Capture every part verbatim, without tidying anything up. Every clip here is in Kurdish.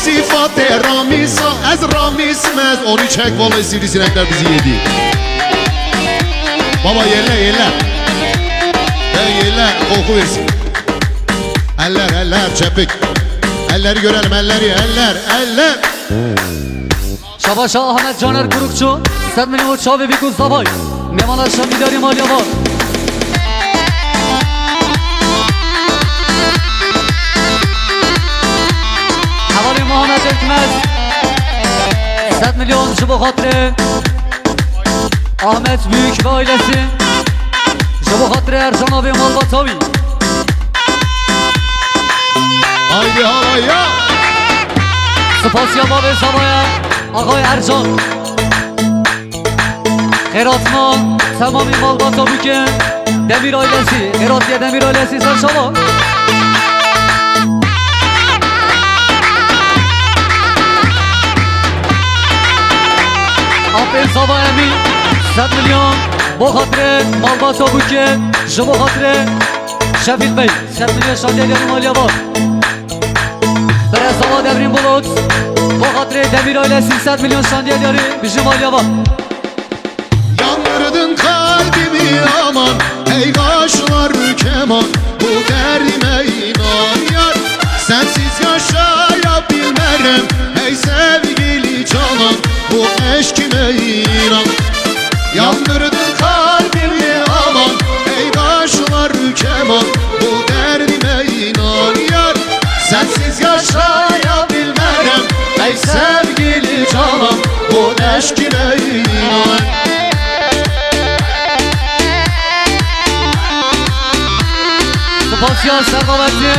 Sifatê Ramîsa, ez Ramîs me, ez. Onu çek, vallahi sivrisinekler bizi yedi. Baba, yele, yele. He, yele, koku versin. Eller, eller, çepik. Elleri görelim, elleri, eller, eller. Şabaşa Ahmet Caner Kurukçu, sed milyon çavê Bîkû Zavay. Mêvana şandîdarî maliya var. Hevalê Muhammed Ekmez, sed milyon ji bo xatirê Ahmet Büyük ve ailesi, ji bo xatirê Ercan abi malbata wî. Haydi halaya. Spasiya bavê Zavaya, Axay Ercan. Xêratna temamî malbata bûke Demîr ailesî, xêratiye Demîr ailesî ser şava. Apê Zava Emîn, sed milyon, bo xatirê malbata bûke, ji bo xatirê Şefîl Bey, sed milyon şandiye diyarî maliya va. Bere Zava Devrîn Bulut, bo xatirê Demîr ailesî sed milyon şandiye diyarî, bijî maliya va. Yandırdın kalbimi aman, ey kaşlar keman, bu derdime inan yar. Sensiz yaşayabilmerim, ey sevgili canan, bu eşkime inan. Yandırdın kalbimi aman, ey kaşlar keman, bu derdime inan yar. Sensiz yaşayabilmerim, ey sevgili canan, bu eşkime inan. Spasiya Serdaveti,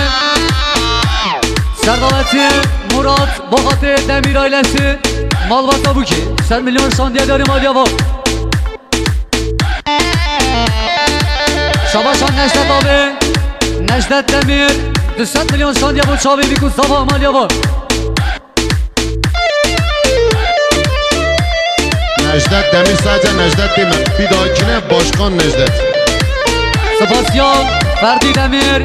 Serdaveti Murat, bo xatirê Demîr ailesi, malbata bûkî, sed milyon şandiye diyarî maliya va. Şabaşan Necdet abi, Necdet Demir, du sed milyon şandiye bo çavê Bîkû Zava maliya va. Necdet Demir sadece Necdet deme. Bir dahakine Başkan Necdet. Spasiya Ferdî Demir,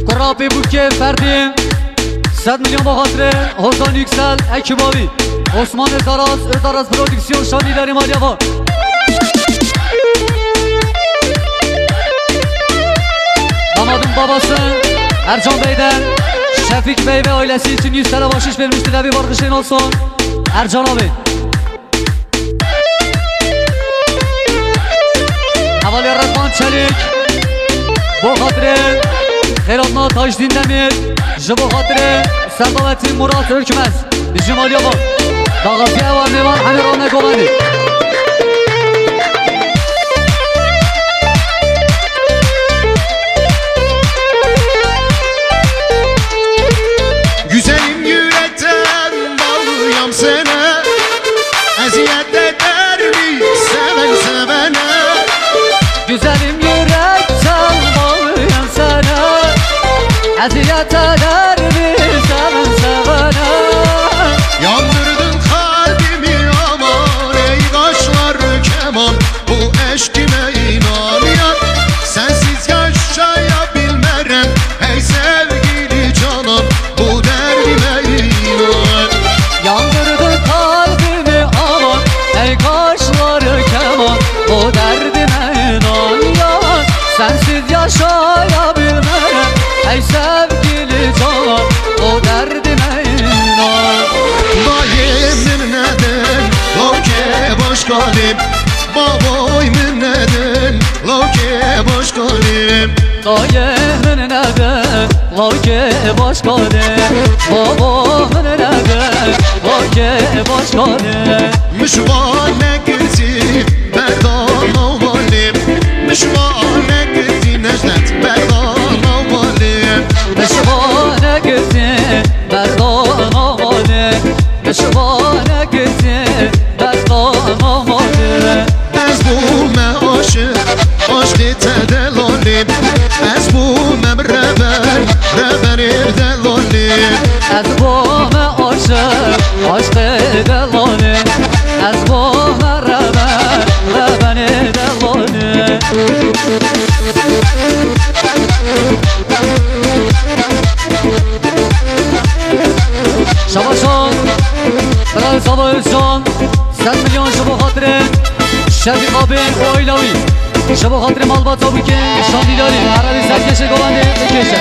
Kurapê bûkê Ferdî, sed milyon bo xatirê Hozan Yüksel, ekîba wî, Osman Özaraz, Özaraz Prodüksiyon şanîdarî maliya va. Damadın babası Ercan Bey'den Şefik Bey ve ailesi için yüz T L bahşiş vermiştir. Evi barkışın olsun Ercan abi. Hevalê Redvan Çelik, bo xatirê Xêratna Tajdîn Demir, ji bo xatirê Serdaveti Murat Ürkmez, ji maliya van. Daxaziya ewa mêvan Emirane Govendî. Güzelim yürekten bağlıyam sana. Eziyet eder mi seven sevene? Güzelim yürekten bağlıyam sana. Eziyet eder mi seven sevene? Yandırdın kalbimi aman, ey kaşlar keman. Bu eşkime inan yar, sensiz yaşayabilmerim. Hey sevgili canan, bu derdime inan. Yandırdı kalbimi aman, ey kaşları keman. Bu derdime inan yar, sensiz yaşayabilmerim. Hey sevgili canan, bu derdime inan. Dayê min nedin, lawkê başkanê. Baboy min nedin, lawkê başkanê. Dayê min nedin, lawkê başkanê. Babo min nedin, lawkê başkanê. Min ji wan negirtî, berdan malê. Min ji wan negirtî, Necdet, berdan malê. Min ji wan negirtî, berdan malê. Min ji wan negirtî, berdan malê. Ez bûme aşiq, aşqê te delalê. Ez bûme reber, reberê delalê. Ez bûme aşiq, aşqê delalê. Ez bûme Şabaşan, Bral Sava Özcan, sed milyon ji bo xatirê Şefîq Abê û aîla wî. Ji bo xatirê malbata wî ke şandîdarî, herhalî serkêşê govendê bikêşe.